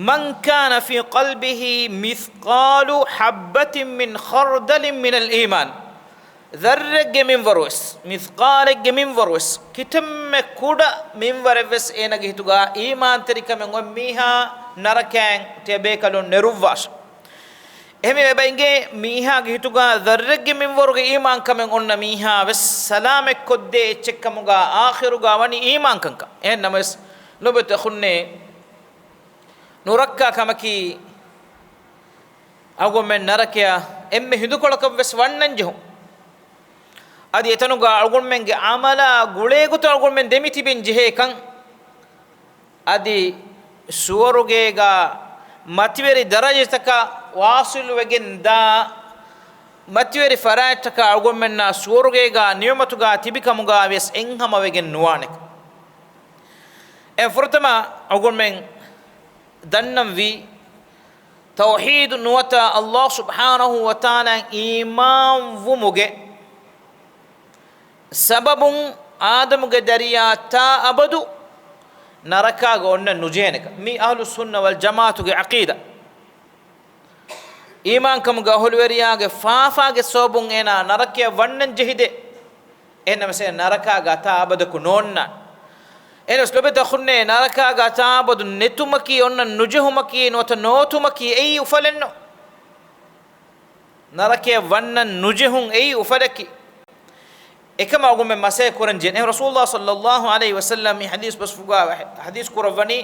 مَنْ كَانَ فِي قَلْبِهِ مِثْقَالُ حَبَّةٍ مِنْ خَرْدَلٍ مِنَ الْإِيمَانِ. ޛައްރެއްގެ މިންވަރުވެސް، މިޘްޤާލެއްގެ މިންވަރުވެސް، ކިތަންމެ ކުޑަ މިންވަރެއްވެސް އޭނަގެ ހިތުގަ އީމާންތެރިކަމެއް އޮތް މީހާ ނަރަކައިން ތިޔަބޭކަލުން ނެރުއްވާށެ. އެހެންވެ، އެބަ އިނގޭ މީހާގެ ހިތުގަ ޛައްރެއްގެ މިންވަރުގެ އީމާންކަމެއް އޮންނަ މީހާވެސް ސަލާމަތްކޮށްދޭ އެއްޗެއްކަމުގަ އާޚިރުގަ ވަނީ އީމާންކަންކަން. އެހެން ނަމަވެސް، ލޮބުވެތި އަޚުންނޭ، ނުރައްކާ ކަމަކީ އަޅުގަނޑުމެން ނަރަކަޔަށް އެންމެ ހިނދުކޮޅަކަށްވެސް ވަންނަން ޖެހުން. އަދި އެތަނުގަ އަޅުގަނޑުމެންގެ ޢަމަލާ ގުޅޭގޮތަށް އަޅުގަނޑުމެން ދެމިތިބެން ޖެހޭކަން. އަދި ސުވަރުގޭގަ މަތިވެރި ދަރަޖަތަކަށް ވާޞިލުވެގެން ދާ މަތިވެރި ފަރާތްތަކަށް އަޅުގަނޑުމެންނާ ސުވަރުގޭގަ ނިޢުމަތުގަ ތިބިކަމުގަ ވެސް އެއްހަމަވެގެން ނުވާނެކަން. އެ ފުރަތަމަ އަޅުގަނޑުމެން ދަންނަންވީ، ތައުޙީދު ނުވަތަ ﷲ ސުބްޙާނަހު ވަތަޢާލާއަށް އީމާންވުމުގެ ސަބަބުން އާދަމުގެ ދަރިޔާ ތާ އަބަދު ނަރަކާގަ އޮންނަން ނުޖެހޭނެކަން. މީ އަހްލުއްސުންނަ ވަލްޖަމާޢަތުގެ ޢަޤީދާ. އީމާންކަމުގެ އަހުލުވެރިޔާގެ ފާފާގެ ސަބަބުން އޭނާ ނަރަކަޔަށް ވަންނަން ޖެހިދޭ. އެހެންނަމަވެސް އޭނަ ނަރަކާގަ ތާ އަބަދަކު ނޯންނާނެ. އެހެންނަމަވެސް ލޮބުވެތި އަޚުންނޭ، ނަރަކާގަ ތާ އަބަދު ނެތުމަކީ އޮންނަން ނުޖެހުމަކީ ނުވަތަ ނޯތުމަކީ އެއީ އުފަލެއްނު. ނަރަކަޔަށް ވަންނަން ނުޖެހުން އެއީ އުފަލަކީ. އެކަމަށް އަޅުގަނޑުމެން މަސައްކަތް ކުރަން ޖެހޭނެ. ރަސޫލުﷲ ޞައްލައްލާހު ޢަލައިހި ވަސައްލަމަ މި ޙަދީޘް ބަސްފުޅުގަ ޙަދީޘް ކުރައްވަނީ،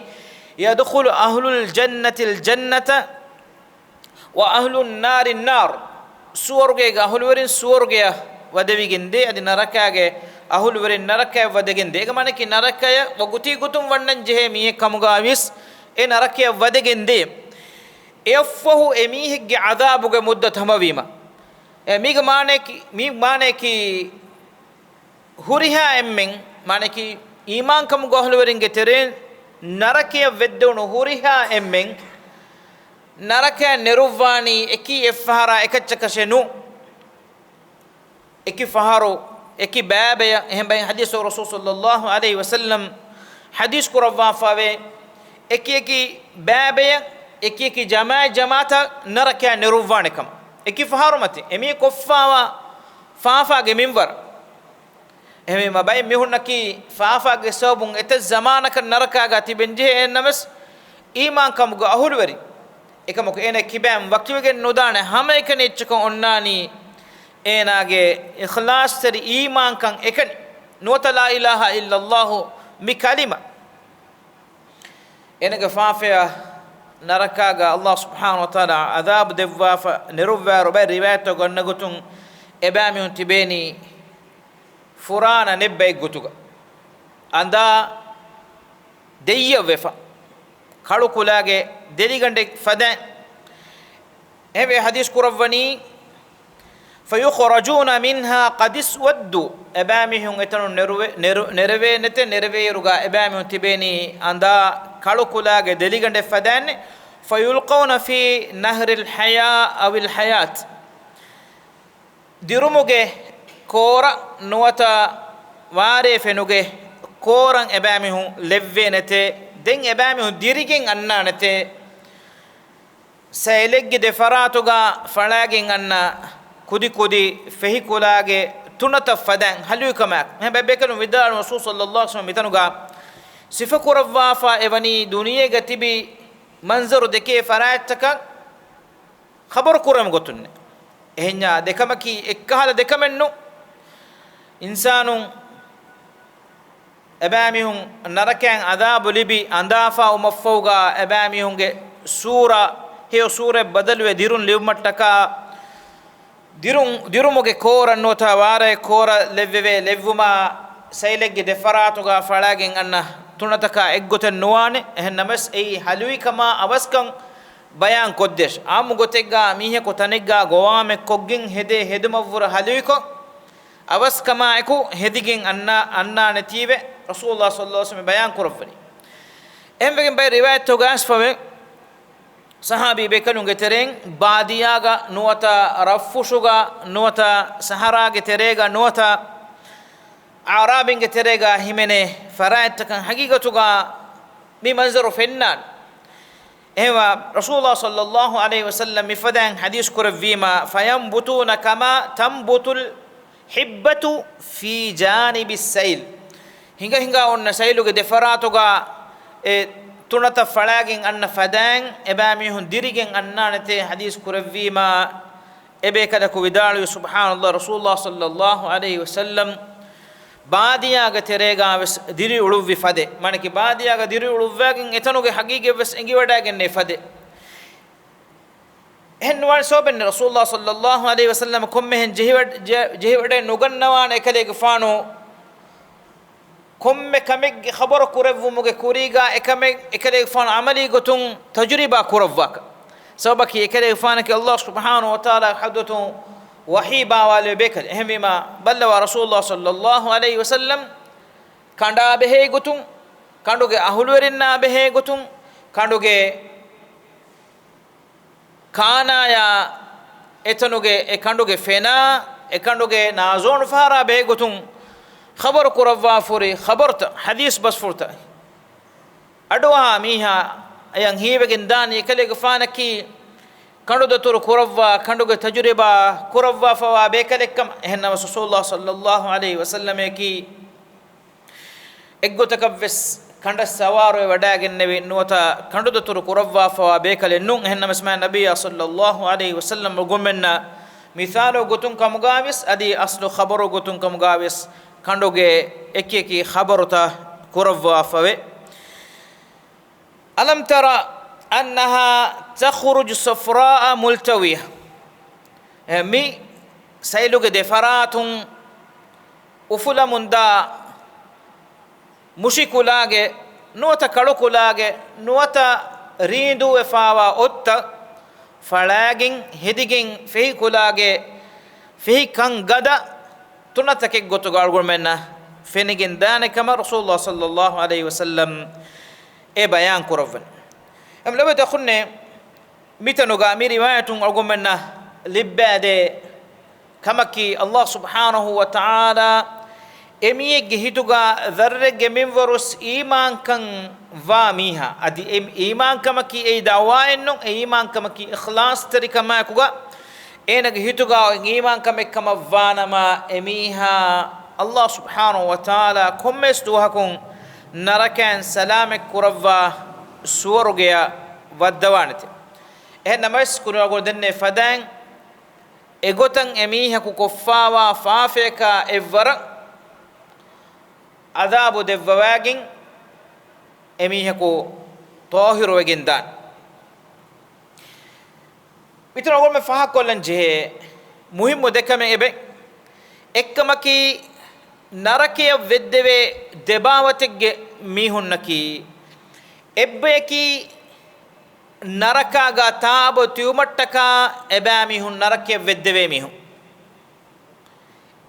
يَدْخُلُ أَهْلُ الْجَنَّةِ الْجَنَّةَ وَأَهْلُ النَّارِ النَّارَ. ސުވަރުގޭގެ އަހުލުވެރިން ސުވަރުގެއަށް ވަދެވިގެންދޭ، އަދި ނަރަކާގެ އަހުލުވެރިން ނަރަކަޔަށް ވަދެގެންދޭ. އޭގެ މާނައަކީ ނަރަކަޔަށް ވަގުތީ ގޮތުން ވަންނަން ޖެހޭ މީހެއް ކަމުގަ ވިޔަސް އެ ނަރަކަޔަށް ވަދެގެންދޭ. އެއަށްފަހު އެ މީހެއްގެ ޢަޛާބުގެ މުއްދަތު ހަމަވީމަ. އެ މީގެ މާނައަކީ، މީ މާނައަކީ ހުރިހާ އެންމެން، މާނައަކީ އީމާންކަމުގެ އަހުލުވެރިންގެ ތެރެއިން ނަރަކަޔަށް ވެއްދެވުނު ހުރިހާ އެންމެން ނަރަކަޔަށް ނެރުއްވާނީ އެކީ އެއްފަހަރާ އެކައްޗަކަށެއް ނޫން. އެކި ފަހަރު، އެކި ބައިބަޔަށް. އެހެން ބައެއް ޙަދީޘް ރަސޫލު ޞައްލައްލާހު ޢަލައިހި ވަސައްލަމް ޙަދީޘް ކުރައްވާފަވޭ، އެކި އެކި ބައިބަޔަށް، އެކި އެކި ޖަމާޢަތް ޖަމާޢަތަށް ނަރަކަޔަށް ނެރުއްވާނެ ކަމަށް. އެކި ފަހަރު މަތިން އެމީ ކޮށްފަވާ ފާފާގެ މިންވަރު. އެހެންވީމަ ބައެއް މީހުންނަކީ ފާފާގެ ސަބަބުން އެތައް ޒަމާނަކަށް ނަރަކާގަ ތިބެން ޖެހޭ. އެހެންނަމަވެސް އީމާންކަމުގެ އަހުލުވެރިން، އެކަމަކު އޭނަ ކިބައިން ވަކިވެގެން ނުދާނެ. ހަމައެކަނި އެއްޗަކަށް އޮންނާނީ އޭނާގެ އިޚްލާޞްތެރި އީމާންކަން އެކަނި. ނުވަތަ ލާ އިލާހަ އިއްލައްލާހު މި ކަލިމަ. އޭނަގެ ފާފަޔަށް ނަރަކާގަ ﷲ ސުބްޙާނަހު ވަތަޢާލާ ޢަޛާބު ދެއްވާފަ ނެރުއްވާއިރު، ބައެއް ރިވާޔަތްތައް ގަންނަ ގޮތުން އެބައިމީހުން ތިބޭނީ ފުރާނަ ނެތް ބައެއް ގޮތުގަ. އަނދާ ދެއްޔަށް ވެފަ، ކަޅު ކުލާގެ ދެލިގަނޑެއް ފަދައިން. އެހެންވެ ޙަދީޘް ކުރައްވަނީ، فَيُخْرَجُونَ مِنْهَا قَدِ اسْوَدُّوا. އެބައިމީހުން އެތަނުން ނެރުވެ-، ނެރު-، ނެރެވޭނެތެ، ނެރެވޭއިރުގަ އެބައިމީހުން ތިބޭނީ އަނދާ ކަޅު ކުލާގެ ދެލިގަނޑެއް ފަދައިން. فَيُلْقَوْنَ فِي نَهْرِ الْحَيَاةِ أَوِ الْحَيَاةِ. ދިރުމުގެ ކޯރަށް ނުވަތަ ވާރޭ ފެނުގެ ކޯރަށް އެބައިމީހުން ލެއްވޭނެތެ. ދެން އެބައިމީހުން ދިރިގެން އަންނާނެތެ. ސައިލެއްގެ ދެފަރާތުގަ ފަޅާގެން އަންނަ ކުދިކުދި ފެހިކުލާގެ ތުނަތައް ފަދައިން ހަލުވިކަމާއެކު. އެހެން ބައެއް ބޭކަލުން ވިދާޅުވި، ރަސޫލު ޞައްލައްލާހު ޢަލައިހި ވަސައްލަމަ މިތަނުގަ ސިފަކުރައްވާފަ އެވަނީ ދުނިޔޭގަ ތިބި މަންޒަރު ދެކޭ ފަރާތްތަކަށް ޚަބަރު ކުރުމުގެ ގޮތުންނޭ. އެހެންޏާ ދެކަމަކީ އެއްކަހަލަ ދެކަމެއްނު. އިންސާނުން އެބައިމީހުން ނަރަކައިން އަދާބު ލިބި އަނދާފަ އުމަށްފަހުގާ އެބައިމީހުންގެ ސޫރަ، ހެޔޮ ސޫރައެއް ބަދަލުވެ ދިރުން ލިބުމަށްޓަކާ، ދިރުން، ދިރުމުގެ ކޯރަށް ނުވަތަ ވާރައެއް ކޯރަށް ލެއްވެވޭ. ލެއްވުމާ ސައިލެއްގެ ދެފަރާތުގާ ފަޅާގެން އަންނަ ތުނަތަކާ އެއްގޮތެއް ނުވާނެ. އެހެން ނަމަވެސް އެއީ ހަލުވިކަމާ އަވަސްކަން ބަޔާން ކޮށްދޭށި. އާއްމު ގޮތެއްގާ މީހަކު ތަނެއްގާ ގޮވާމެއް ކޮށްގެން ހެދޭ ހެދުމަށްވުރެ ހަލުވިކޮށް، އަވަސްކަމާއެކު ހެދިގެން އަންނާ، އަންނާނެތީވެ ރަސޫލުﷲ ޞައްލަﷲ ޢަލައިހި ވަސައްލަމަ ބަޔާން ކުރައްވަނީ. އެހެންވެގެން ބައެއް ރިވާޔަތްތަކުގައި އައިސްފަވޭ، ޞަޙާބީ ބޭކަލުންގެ ތެރެއިން ބާދިޔާގަ ނުވަތަ ރަށްފުށުގަ ނުވަތަ ސަހަރާގެ ތެރޭގަ ނުވަތަ އަޢްރާބީންގެ ތެރޭގަ ހިމެނޭ ފަރާތްތަކަށް ހަގީގަތުގަ މި މަންޒަރު ފެންނާނެ. އެހެންވެ، ރަސޫލުﷲ ޞައްލަﷲ ޢަލައިހި ވަސައްލަމަ މިފަދައިން ޙަދީޘް ކުރެއްވީމަ، "فَيَنْبُتُونَ كَمَا تَنْبُتُ الْحِبَّةُ فِي جَانِبِ السَّيْلِ." ހިނގަ ހިނގާ އޮންނަ ސައިލުގެ ދެފަރާތުގަ އެ ތުނަތައް ފަޅާގެން އަންނަ ފަދައިން އެބައިމީހުން ދިރިގެން އަންނާނެތޭ ޙަދީޘް ކުރެއްވީމަ، އެބޭކަލަކު ވިދާޅުވި، ސުބްޙާނަﷲ، ރަސޫލުﷲ ޞައްލަﷲ ޢަލައިހި ވަސައްލަމަ ބާދިޔާގެ ތެރޭގަ ވެސް ދިރިއުޅުއްވި ފަދަ، މާނައަކީ ބާދިޔާގަ ދިރިއުޅުއްވާގެން އެތަނުގެ ހަގީގަތް ވެސް އެނގިވަޑައިގެންނެވި ފަދަ. އެހެން ނުވާނެ ސަބަބެއް ނެތް، ރަސޫލުﷲ ޞައްލަﷲ ޢަލައިހި ވަސައްލަމަ ކޮންމެހެން ޖެހިވަޑް-، ޖެ-، ޖެހިވަޑައެއް ނުގަންނަވާނެ އެކަލޭގެފާނު ކޮންމެ ކަމެއްގެ ޚަބަރު ކުރެއްވުމުގެ ކުރީގާ އެކަމެއް އެކަލޭގެފާނު ޢަމަލީ ގޮތުން ތަޖުރިބާ ކުރައްވާކަށް. ސަބަބަކީ އެކަލޭގެފާނަކީ ﷲ ސުބްޙާނަހޫ ވަތަޢާލާގެ ޙަޟްރަތުން ވަޙީ ބާވާލެވޭ ބޭކަލެއް. އެހެންވީމާ، ބައްލަވާ ރަސޫލުﷲ ޞައްލަﷲ ޢަލައިހި ވަސައްލަމަ ކަނޑާ ބެހޭ ގޮތުން، ކަނޑުގެ އަހުލުވެރިންނާ ބެހޭ ގޮތުން، ކަނޑުގެ ކާނާޔާ، އެތަނުގެ އެ ކަނޑުގެ ފެނާ، އެ ކަނޑުގެ ނާޒޯނުފަހަރާ ބެހޭ ގޮތުން ޚަބަރު ކުރައްވާފަހުރި ޚަބަރުތައް، ޙަދީޘް ބަސްފުޅުތައް. އަޑުއަހާ މީހާ އެޔަށް ހީވެގެން ދާނީ އެކަލޭގެފާނަކީ ކަނޑުދަތުރު ކުރައްވާ، ކަނޑުގެ ތަޖުރިބާ ކުރައްވާފަވާ ބޭކަލެއްކަމަށް. އެހެން ނަމަ ރަސޫލުﷲ ޞައްލަﷲ ޢަލައިހި ވަސައްލަމައަކީ އެއްގޮތަކަށްވެސް ކަނޑަށް ސަވާރުވެ ވަޑައިގެންނެވި ނުވަތަ ކަނޑުދަތުރު ކުރައްވާފަވާ ބޭކަލެއް ނޫން. އެހެން ނަމަވެސް މާތް ނަބިއްޔާ ޞައްލަﷲ ޢަލައިހި ވަސައްލަމަ އަޅުގަނޑުމެންނަށް މިސާލު ގޮތުން ކަމުގައިވެސް އަދި އަސްލު ޚަބަރު ގޮތުން ކަމުގައިވެސް ކަނޑުގެ އެކި އެކި ޚަބަރުތައް ކުރައްވާފަވޭ. أَلَمْ تَرَ أَنَّهَا تَخْرُجُ صَفْرَاءَ مُلْتَوِيَةً. އެ، މި ސައިލުގެ ދެފަރާތުން އުފުލަމުންދާ މުށިކުލާގެ ނުވަތަ ކަޅުކުލާގެ ނުވަތަ ރީނދޫވެފާވާ އޮށްތައް ފަޅާގެން ހެދިގެން ފެހިކުލާގެ ފެހި ކަން ގަދަ ތުނަތަކެއް ގޮތުގަ އަޅުގަނޑުމެންނަށް ފެނިގެން ދާނެ ކަމަށް ރަސޫލުﷲ ޞައްލަﷲ ޢަލައިހި ވަސައްލަމަ އެ ބަޔާން ކުރައްވަން. އެމް ލޮބުވެތި އަޚުންނޭ، މިތަނުގަ މި ރިވާޔަތުން އަޅުގަނޑުމެންނަށް ލިއްބައިދޭ ކަމަކީ، ﷲ ސުބްޙާނަހޫ ވަތަޢާލާ އެމީހެއްގެ ހިތުގަ ޛައްރެއްގެ މިންވަރުވެސް އީމާންކަން ވާ މީހާ، އަދި އެ އީމާންކަމަކީ އެއީ ދަޢުވާއެއް ނޫން، އެ އީމާންކަމަކީ އިޚްލާޞްތެރިކަމާއެކުގަ އޭނަގެ ހިތުގަ އޮތް އީމާންކަމެއް ކަމަށް ވާނަމަ، އެމީހާ ﷲ ސުބްޙާނަހޫ ވަތަޢާލާ ކޮންމެވެސް ދުވަހަކުން ނަރަކައިން ސަލާމަތް ކުރައްވާ ސުވަރުގެއަށް ވައްދަވާނެތެ. އެހެން ނަމަވެސް ކުރިއަށް އަޅުގަނޑު ދެންނެވި ފަދައިން އެގޮތަށް އެމީހަކު ކޮށްފާވާ ފާފަޔަކާ އެއްވަރަށް ޢަޛާބު ދެއްވަވައިގެން އެމީހަކު ޠާހިރުވެގެން ދާނެ. މިތަނު އަޅުގަނޑުމެން ފާހަގަކޮށްލަން ޖެހޭ މުހިއްމު ދެކަމެއް އެބަ. އެއްކަމަކީ، ނަރަކަޔަށް ވެއްދެވޭ ދެބާވަތެއްގެ މީހުންނަކީ، އެއްބަޔަކީ ނަރަކާގަ ތާއަބަދު ތިބުމަށްޓަކާ އެބައިމީހުން ނަރަކަޔަށް ވެއްދެވޭ މީހުން.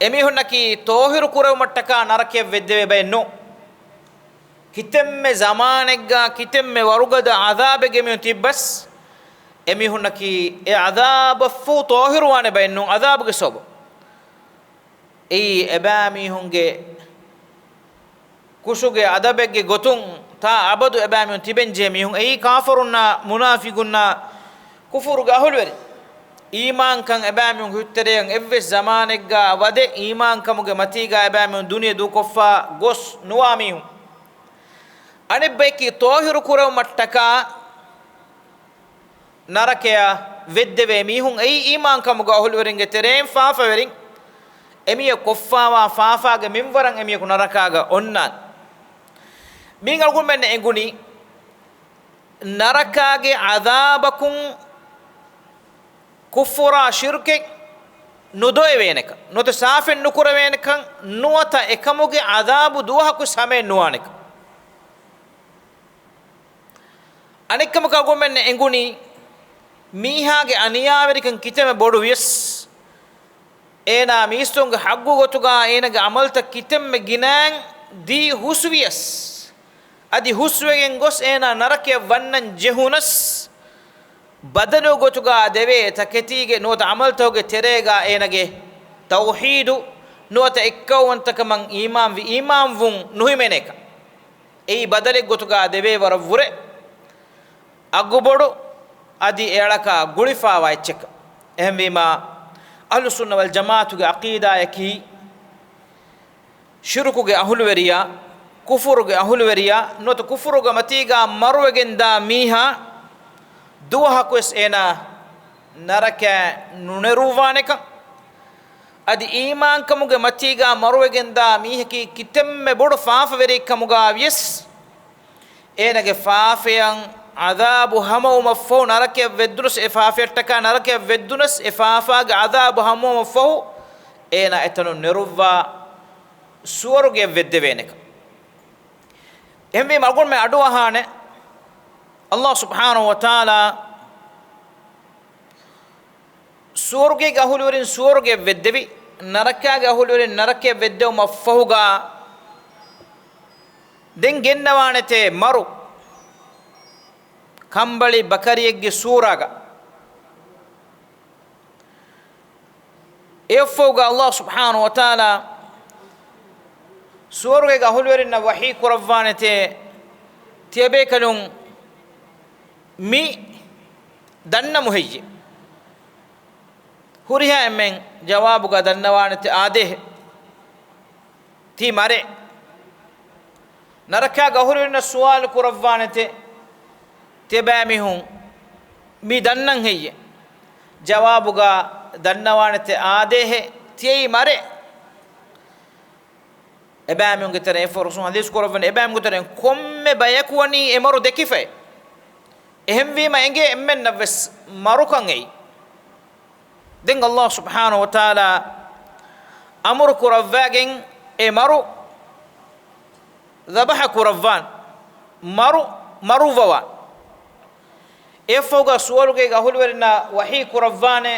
އެމީހުންނަކީ ޠާހިރު ކުރެވުމަށްޓަކާ ނަރަކަޔަށް ވެއްދެވޭ ބައެއް ނޫން. ކިތަންމެ ޒަމާނެއްގަ ކިތަންމެ ވަރުގަދަ ޢަޛާބެއްގެ މީހުން ތިއްބަސް، އެމީހުންނަކީ އެ ޢަޛާބަށްފަހު ޠާހިރުވާނެ ބައެއް ނޫން، ޢަޛާބުގެ ސަބަބުން. އެއީ އެބައިމީހުންގެ ކުށުގެ އަދަބެއްގެ ގޮތުން ތާ އަބަދު އެބައިމީހުން ތިބެންޖެހޭ މީހުން. އެއީ ކާފަރުންނާ މުނާފިގުންނާ ކުފުރުގެ އަހުލުވެރިން. އީމާންކަން އެބައިމީހުންގެ ހުއްތަރެއަށް އެއްވެސް ޒަމާނެއްގަ ވަދެ އީމާންކަމުގެ މަތީގަ އެބައިމީހުން ދުނިޔެ ދޫކޮށްފަ ގޮސް ނުވާ މީހުން. އަނެއްބަޔަކީ ޠާހިރު ކުރެވުމަށްޓަކާ ނަރަކަޔަށް ވެއްދެވޭ މީހުން. އެއީ އީމާންކަމުގެ އަހުލުވެރިންގެ ތެރެއިން ފާފަވެރިން. އެމީހަކު ކޮށްފާވާ ފާފާގެ މިންވަރަށް އެމީހަކު ނަރަކާގަ އޮންނާނެ. މީގެ އަޅުގަނޑުމެންނަށް އެނގުނީ، ނަރަކާގެ ޢަޛާބަކުން ކުފުރާ ޝިރްކެއް ނުދޮވެވޭނެކަން، ނުވަތަ ސާފެއް ނުކުރެވޭނެކަން، ނުވަތަ އެކަމުގެ ޢަޛާބު ދުވަހަކުވެސް ހަމައެއް ނުވާނެކަން. އަނެއްކަމަކަށް އަޅުގަނޑުމެންނަށް އެނގުނީ، މީހާގެ އަނިޔާވެރިކަން ކިތަންމެ ބޮޑު ވިޔަސް، އޭނާ މީސްތުންގެ ޙައްޤު ގޮތުގަ އޭނާގެ ޢަމަލުތައް ކިތަންމެ ގިނައިން ދީ ހުސްވިޔަސް، އަދި ހުސްވެގެން ގޮސް އޭނާ ނަރަކަޔަށް ވަންނަން ޖެހުނަސް، ބަދަލު ގޮތުގަ ދެވޭ ތަކެތީގެ ނުވަތަ ޢަމަލުތަކުގެ ތެރޭގަ އޭނާގެ ތައުޙީދު ނުވަތަ އެއްކައުވަންތަކަމަށް އީމާންވި އީމާންވުން ނުހިމެނޭކަން. އެއީ ބަދަލެއް ގޮތުގަ ދެވޭ ވަރަށްވުރެ އަގުބޮޑު އަދި އެއަޅަކާ ގުޅިފާވާ އެއްޗަކަށް. އެހެންވީމާ، އަހްލުއްސުންނަ ވަލްޖަމާޢަތުގެ ޢަޤީދާއަކީ، ޝިރުކުގެ އަހުލުވެރިޔާ، ކުފުރުގެ އަހުލުވެރިޔާ، ނުވަތަ ކުފުރުގެ މަތީގަ މަރުވެގެންދާ މީހާ، ދުވަހަކުވެސް އޭނާ ނަރަކައަށް ނުނެރުއްވާނެކަން. އަދި އީމާންކަމުގެ މަތީގަ މަރުވެގެންދާ މީހަކީ ކިތަންމެ ބޮޑު ފާފަވެރިއެއްކަމުގަ ވިޔަސް، އޭނާގެ ފާފައަށް ޢަޛާބު ހަމަވުމަށްފަހު ނަރަކަޔަށް ވެއްދުނަސް، އެ ފާފަޔަށްޓަކާ ނަރަކަޔަށް ވެއްދުނަސް، އެ ފާފާގެ ޢަޛާބު ހަމަވުމަށްފަހު އޭނާ އެތަނުން ނެރުއްވާ ސުވަރުގެއަށް ވެއްދެވޭނެކަން. އެހެންވީމަ އަޅުގަނޑުމެން އަޑުއަހާނެ، ﷲ ސުބްޙާނަހޫ ވަތަޢާލާ ސުވަރުގޭގެ އަހުލުވެރިން ސުވަރުގެއަށް ވެއްދެވި، ނަރަކާގެ އަހުލުވެރިން ނަރަކަޔަށް ވެއްދެވުމަށްފަހުގަ، ދެން ގެންނަވާނެތޭ މަރު، ކަނބަޅި ބަކަރިއެއްގެ ސޫރާގަ. އެއަށްފަހުގަ ﷲ ސުބްޙާނަހޫ ވަތަޢާލާ ސުވަރުގޭގެ އަހުލުވެރިންނަށް ވަޙީ ކުރައްވާނެތޭ، ތިޔަބޭކަލުން މި ދަންނަމު ހެއްޔެވެ؟ ހުރިހާ އެންމެން ޖަވާބުގަ ދަންނަވާނެތެ އާދޭހެ. ތީ މަރޭ. ނަރަކާގެ އަހުލުވެރިންނަށް ސުވާލު ކުރައްވާނެތެ، ތިޔަބައިމީހުން މި ދަންނަން ހެއްޔެވެ؟ ޖަވާބުގަ ދަންނަވާނެތެ އާދޭހެ، ތިޔައީ މަރޭ. އެބައިމީހުންގެ ތެރެއިން އެއަށްފަހު ރަސޫލު ޙަދީޘް ކުރައްވަނީ، އެބައިމީހުންގެ ތެރެއިން ކޮންމެ ބަޔަކު ވަނީ އެ މަރު ދެކިފައޭ. އެހެންވީމަ އެނގޭ އެންމެންނަށްވެސް މަރުކަން އެއީ. ދެން ﷲ ސުބްޙާނަހޫ ވަތަޢާލާ އަމުރު ކުރައްވައިގެން އެ މަރު ޛަބަޙަ ކުރައްވާން، މަރު މަރުއްވަވާން. އެއަށްފަހުގަ ސުވަރުގޭގެ އަހުލުވެރިންނަށް ވަޙީ ކުރައްވާނެ،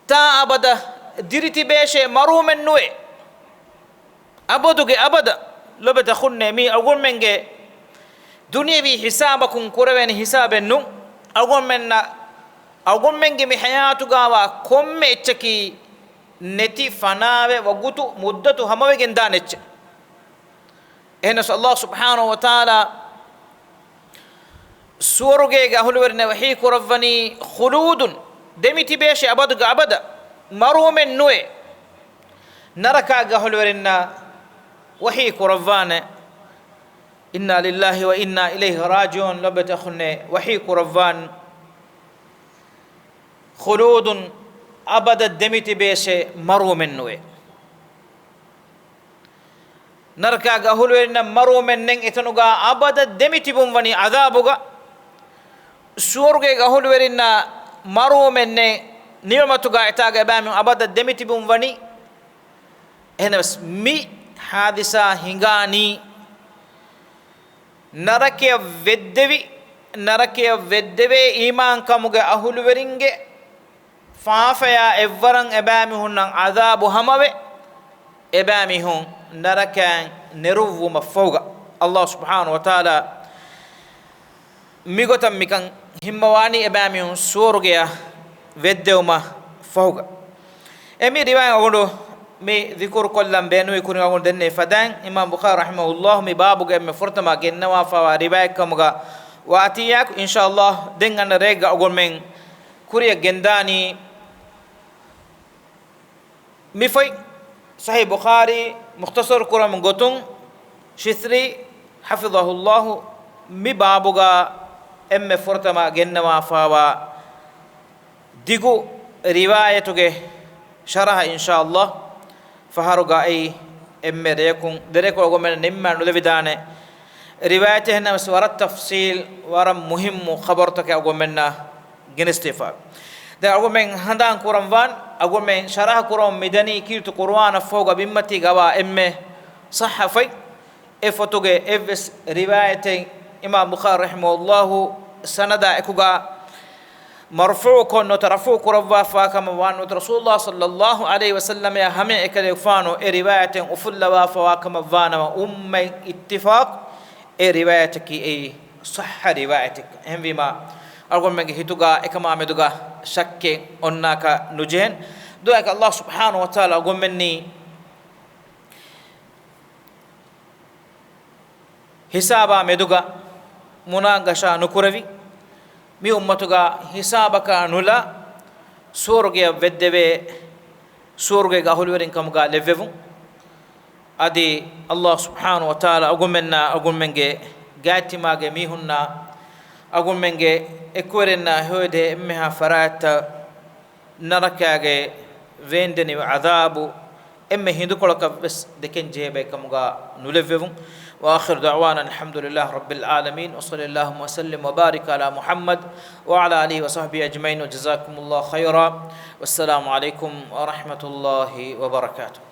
ތާ އަބަދަށް ދިރިތިބޭށޭ މަރުވުމެއް ނުވޭ. އަބަދުގެ އަބަދަށް. ލޮބުވެތި އަޚުންނޭ، މީ އަޅުގަނޑުމެންގެ ދުނިޔަވީ ހިސާބަކުން ކުރެވޭނެ ހިސާބެއް ނޫން. އަޅުގަނޑުމެންނަށް، އަޅުގަނޑުމެންގެ މި ޙަޔާތުގަވާ ކޮންމެ އެއްޗަކީ ނެތި ފަނާވެ ވަގުތު މުއްދަތު ހަމަވެގެން ދާނެ އެއްޗެއް. އެހެނަސް ﷲ ސުބްޙާނަހޫ ވަތަޢާލާ ސުވަރުގޭގެ އަހުލުވެރިންނަށް ވަޙީ ކުރައްވަނީ، ޚުލޫދުން، ދެމިތިބޭށޭ އަބަދުގެ އަބަދަށް، މަރުވުމެއް ނުވޭ. ނަރަކާގެ އަހުލުވެރިންނަށް ވަޙީ ކުރައްވާނެ، إنا لله وإنا إليه راجعون، ލޮބުވެތި އަޚުންނޭ، ވަޙީ ކުރައްވާން، ޚުލޫދުން، އަބަދަށް ދެމިތިބޭށޭ މަރުވުމެއް ނުވޭ. ނަރަކާގެ އަހުލުވެރިންނަށް މަރުވުމެއް ނެތް، އެތަނުގަ އަބަދަށް ދެމިތިބުން ވަނީ ޢަޛާބުގަ. ސުވަރުގޭގެ އަހުލުވެރިންނަށް މަރުވުމެއް ނެތް، ނިޢުމަތުގަ އެތާގަ އެބައިމީހުން އަބަދަށް ދެމިތިބުން ވަނީ. އެހެނަސް މި ޙާދިސާ ހިނގާނީ ނަރަކަޔަށް ވެއްދެވި، ނަރަކަޔަށް ވެއްދެވޭ އީމާންކަމުގެ އަހުލުވެރިންގެ ފާފަޔާ އެއްވަރަށް އެބައިމީހުންނަށް ޢަޛާބު ހަމަވެ، އެބައިމީހުން ނަރަކައިން ނެރުއްވުމަށްފަހުގަ. ﷲ ސުބްޙާނަހޫ ވަތަޢާލާ މިގޮތަށް މިކަން ހިންމަވާނީ އެބައިމީހުން ސުވަރުގެއަށް ވެއްދެވުމަށް ފަހުގަ. އެ މި ރިވާޔަތް އަޅުގަނޑު މި ޛިކުރު ކޮށްލަން ބޭނުންވީ ކުރިން އަޅުގަނޑު ދެންނެވި ފަދައިން، އިމާމް ބުޚާރީ ރަޙިމަހުﷲ މި ބާބުގެ އެންމެ ފުރަތަމަ ގެންނަވާފައިވާ ރިވާޔަތް ކަމުގަ ވާތީއާއެކު، އިންޝާﷲ ދެން އަންނަ ރެއެއްގަ އަޅުގަނޑުމެން ކުރިއަށް ގެންދާނީ މި ފޮތް. ޞަޙީޙު ބުޚާރީ މުޚްތަޞަރު ކުރަމުން ގޮތުން ޝިތްރީ ޙަފިޡަހުﷲ މި ބާބުގަ އެންމެ ފުރަތަމަ ގެންނަވާފައިވާ ދިގު ރިވާޔަތުގެ ޝަރަހަ އިންޝާﷲ ފަހަރުގައި އެންމެ ރެޔަކުން ދެރަކު އަޅުގަނޑުމެން ނިންމާ ނުލެވިދާނެ ރިވާޔަތެއް ހެންނަމަސް ވަރަށް ތަފްސީލް ވަރަށް މުހިއްމު ޚަބަރުތަކެއް އަޅުގަނޑުމެންނަށް ގެނެސްދީފަ. ދެން އަޅުގަނޑުމެން ހަނދާން ކުރަން ވާން އަޅުގަނޑުމެން ޝަރަހަ ކުރަމުން މިދަނީ ކީރިތި ޤުރުއާނަށްފަހުގަ ބިންމަތީގަވާ އެންމެ ޞައްޙަފަތް އެ ފޮތުގެ އެއްވެސް ރިވާޔަތެއް އިމާމް ބުޚާރީ ރަޙިމަހުﷲ ސަނަދާ އެކުގަ މަރުފޫޢުކޮށް ނުވަތަ ރަފުޢު ކުރައްވާފަވާ ކަމަށް ވާނަމަ، ނުވަތަ ރަސޫލުﷲ ޞައްލަﷲ ޢަލައިހި ވަސައްލަމައާ ހަމައެކަލޭގެފާނު އެ ރިވާޔަތެއް އުފުއްލަވާފަވާ ކަމަށް ވާނަމަ، އުއްމަތް އިއްތިފާޤު އެ ރިވާޔަތަކީ އެއީ ޞައްޙަ ރިވާޔަތެއް. އެހެންވީމާ، އަޅުގަނޑުމެންގެ ހިތުގަ އެކަމާ މެދުގަ ޝައްކެއް އޮންނާކަށް ނުޖެހެން. ދުޢާއަކީ ﷲ ސުބްޙާނަހޫ ވަތަޢާލާ އަޅުގަނޑުމެންނީ ހިސާބާ މެދުގަ މުނާގަޝާ ނުކުރެވި، މި އުއްމަތުގަ ހިސާބަކާ ނުލާ، ސުވަރުގެއަށް ވެއްދެވޭ، ސުވަރުގޭގެ އަހުލުވެރިން ކަމުގަ ލެއްވެވުން. އަދި ﷲ ސުބްޙާނަހޫ ވަތަޢާލާ އަޅުގަނޑުމެންނާ އަޅުގަނޑުމެންގެ ގާތްތިމާގެ މީހުންނާ އަޅުގަނޑުމެންގެ އެކުވެރިންނާ ހެޔޮއެދޭ އެންމެހާ ފަރާތްތައް ނަރަކާގެ ވޭންދެނިވި ޢަޛާބު އެންމެ ހިނދުކޮޅަކަށްވެސް ދެކެން ޖެހޭ ބައެއް ކަމުގަ ނުލެއްވެވުން. وآخر دعوانا الحمد لله رب العالمين، وصل اللهم وسلم وبارك على محمد وعلى آله وصحبه أجمعين، وجزاكم الله خيرا، والسلام عليكم ورحمة الله وبركاته.